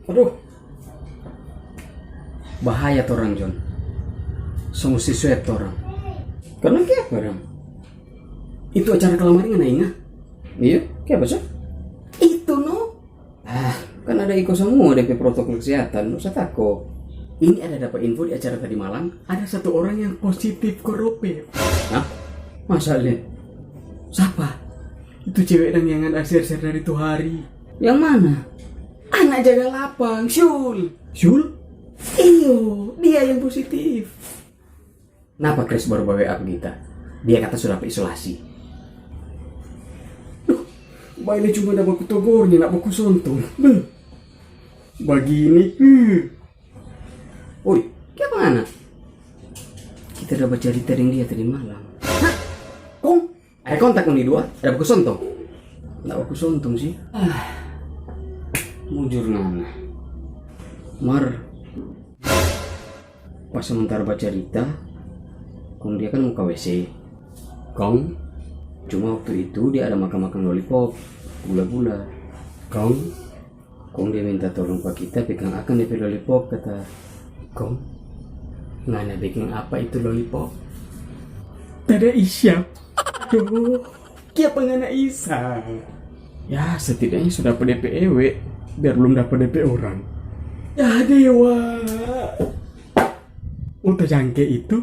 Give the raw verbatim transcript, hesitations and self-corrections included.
Aduh. Bahaya torang, John. So musti swab torang. Karna kiapa dang? Itu acara kalamari ngana inga? Iyo, kiapa so? Itu no. Ah, kan ada iko samua depe protokol kesehatan, no sa tako. Ini ada dapa info di acara tadi malam, ada satu orang yang positif covid. Hah? Masa le? Sapa? Itu cewek dang yang ada share-share dari tu hari. Yang mana? Anak jaga lapang, Syul. Syul? Iyo, dia yang positif. Napa Chris baru ba-W A pa kita? Dia kata so dapa isolasi. Duh, bae ni cuma ada baku togor ni, nak baku sontong. Beuh. Bagini. Hmm. Oi, kiapa ngana? Kita da bacarita deng dia tadi malam. Hah? Kong? Ada kontak ngoni dua? Ada baku sontong? Nda baku sontong sih. Ah, bujur ngana. Mar, pas sementara bacarita, kong dia kan mo ka W C. Kong, cuma waktu itu dia ada makan-makan lollipop, gula-gula. Kong, kong dia minta tolong pa kita pegang akang depe lollipop, kata. Kong, ngana beking apa itu lollipop? Tada isya. Aduh, kiapa ngana isya? Ya, setidaknya so dapa depe ewe, biar belum dapa depe orang. Ya, dewa. Uta jangke itu,